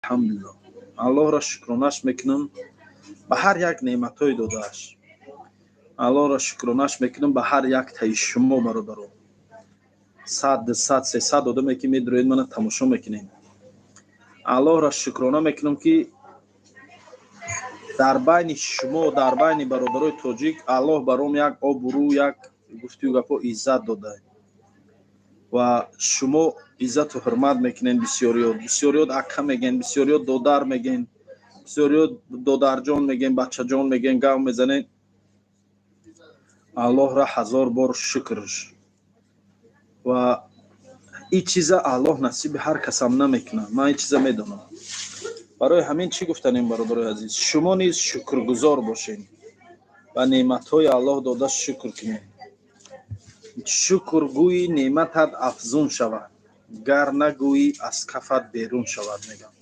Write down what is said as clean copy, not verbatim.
Алҳамдулилло, Аллоҳро шукронаш мекунам ба ҳар як неъматҳои додааш. Аллоҳро шукронаш мекунам ба ҳар як таи шумо, бародаро, 100, 200, 300 одаме, ки медуроед, мана тамошо мекунед. Аллоҳро шукрона мекунам, ки дар байни шумо, дар байни бародарои тоҷик Аллоҳ баром як обрӯ, як гуфтию гапҳо, иззат дода ва шумо иззату ҳурмат мекунед. Бисёриёт, бисёриёт ака мегӯен, бисёриёт додар мегӯен, бисёриёт додарҷон мегӯен, бачаҷон мегӯен, гав мезанед. Аллоҳра ҳазор бор шукрш. Ва ин чиза Аллоҳ насиби ҳар касам намекунад, ман ин чиза медонам. Барои ҳамин чӣ гуфтанем, бародарои азиз? Шумо низ шукргузор бошед, ба неъматҳои Аллоҳ дода шукр кунед. Шукр гӯӣ, неъматат афзун шавад, гар нагӯӣ, аз кафат берун шавад, мегӯям.